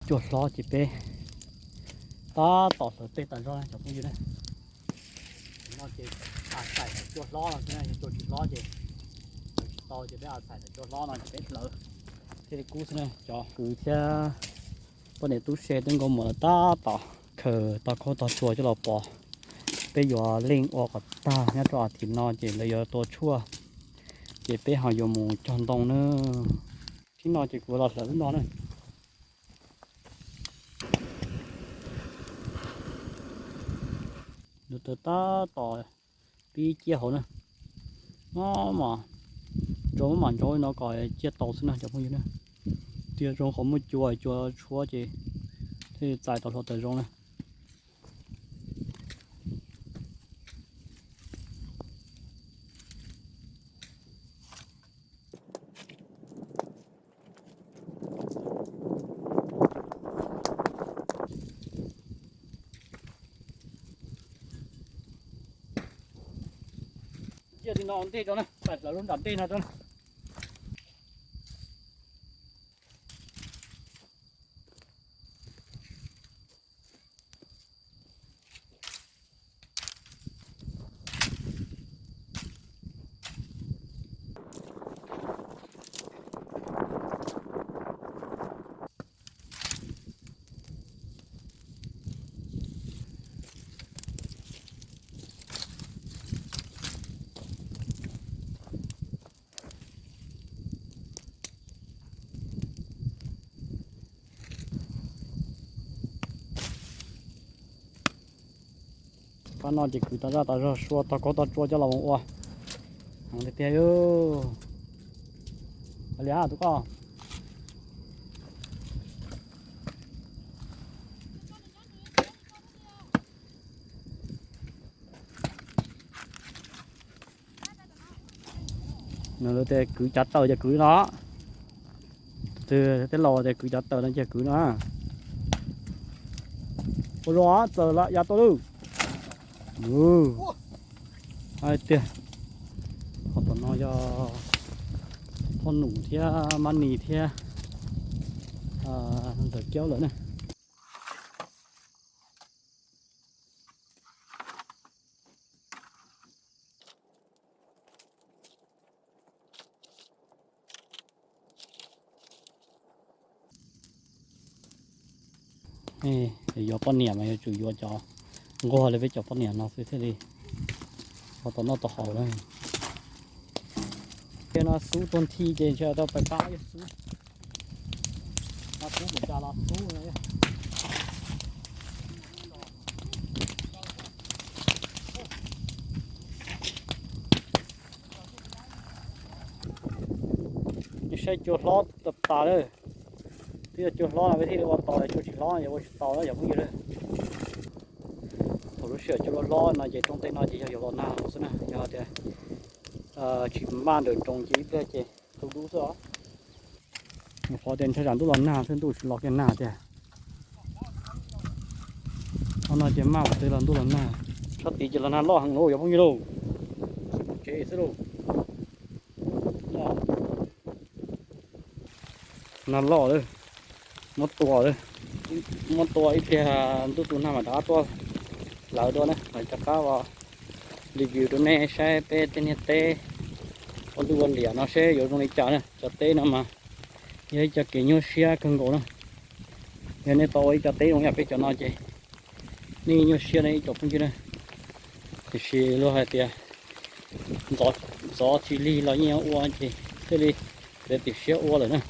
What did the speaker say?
Cua hlob ces peb tab tom hlawv tej tas zog na cov phooj ywg na. No ces a xais cua hlob no xwb na, yog cua tsis hlob ces hlawv tsis tau, ces peb a xais cua hlob no ces peb hlawv thiaj li kub xwb na. Cov kwv thiab poj niam tub se twb nkaus muam lawv tab tom khaws tog khaub tog tsua coj los pov peb yuav leej ua kom tag nyob rau a thiv no ces lawv yuav tua tshuaj, ces peb ho yuav mus cog ntoo na. Thib no ces kuv los hlawv lub no na. Nws tawv tab tom pib ciaj hauv na. Maj mam ntsaub, maj mam ntsaub li no kom ciaj tau xwb na cov phooj ywg na. Tias zoo qhov muaj cua, cua tshuab ces thiaj li txais tau hluav taws zoo na. Cia li no ntej tso na, tawm lawv lub nram ntej no tso na. Pab no ces kwv tau zaj tau zog sua tog khaub tog tsua coj los mus ua heev tiag tiag. Li tus koj Nws tias kwv cav taws ces kwv no. Tus twg tij laus tias kwv cav taws no ces kwv no. Ua zoo txawm lam ya tuaj lawm. Hais tias qhov tom no yog Phoj Num thiab Mab Nis thiab Ntawm Kiaub lawm na. Yuav poj niam mas yuav tsum yuav cov nquag li peb cov poj niam no xwb thiaj li ho tau noj tau haus na. Tej no xub tuag nthi ces ntshe tau pais pab yawg xub. Pab xub kuv tsa los xub. Saib cua hlob tas tas lawm. Twb yog cua hlob no peb thiaj li ua tau, cua tsis hlob no ces ua tsis tau na cov phooj ywg na. Thaum lub sij hawm cua hlob hlob no ces rooj tej no ces yog yuav los nag xwb na, yog tias tsis maj nrawm nroos ces ib pliag ces tu dub xwb os. Nyuam qhuav tias ntshai tsam ntuj los nag xwb, ntuj tsis los kiag nag tiag. Qhov no ces maj mus twg los ntuj los nag. Sab tid ces los nag loj heev lauj cov phooj ywg lauj. Tsev xwb lauj. Nag loj lawm, muab tua lawm, muab tua ib pliag ntuj tu nag mam rov qab tuaj hlawv dua na, mam rov qab ua review rau nej saib peb tej niag teb ua ntuj ua liam no seb yuav zoo li cas na. Cov teb no mas yog ib co kev nyuaj siab kawg nkaus na. Yog nej tau ua ib co teb zoo yam peb cov no ces nej nyuaj siab na ib co phooj ywg na. Tiam sis luag hais tias ntxov tsis lig los yeej ua ces thiaj li tias tim siab ua lawm na.